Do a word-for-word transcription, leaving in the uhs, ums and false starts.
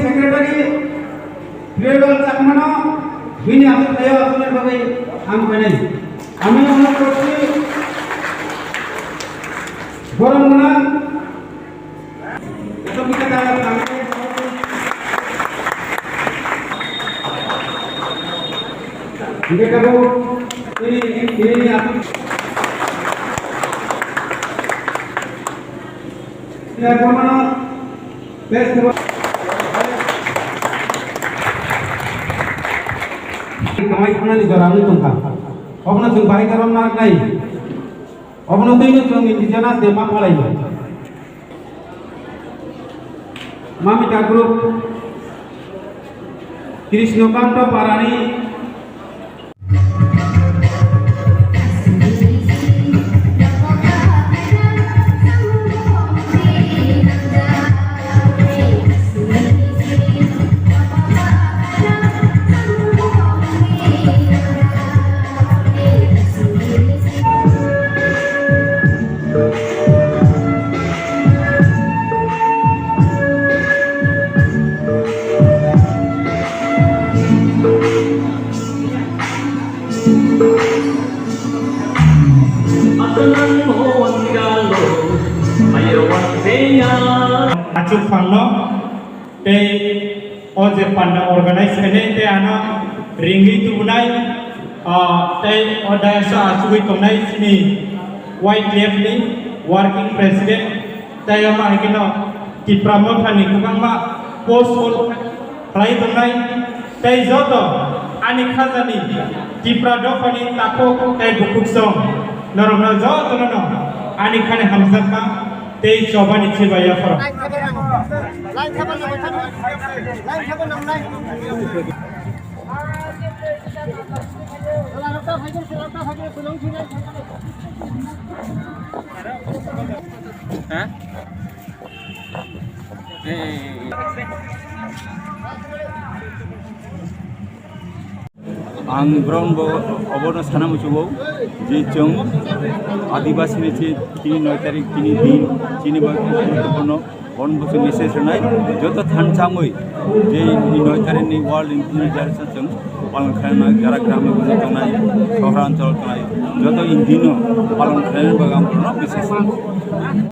Secretary Priyoda Chakmano bini aswk thaio aswkni bagwi ang khainai. Ami onek korsi borom gwnang. Hingke tabuk tini, tini ni aswk. Tini aswk mano. Kamai khanani jora wngwi tongkha. Obono chwng bahai karon narwknai. Obono twino chwng indigenous de ma phalaiwi. Mamita group, Krishnokanta Parani. Achuk phangno tei o je panda organize khainai tei ano ringwi tubunai, ah, tei o dayas o achugwi tongnai chini Y T F ni working president tei omo hai kheno Tipra Motha ni kwbangma post hol khlai tongnai tei joto ani khajani Tipra dophani takhuk tei bukhuk song norokno jotono no ani khani hamjakma tei chobani chibai yapharo. Ang borok bo obono sana muchungo je chwng Adibasi ni che tini noi tarik tini din chini bagwi guruttopurno. Bono bo chwng message rwnai, joto thansa wngwi je ni noi tarik ni World Indigenous Day chwng palon khlaina jara gram tongnai, sohra anchal tongnai, joto Indian no palon khlaina bagwi ang bono message rwnai.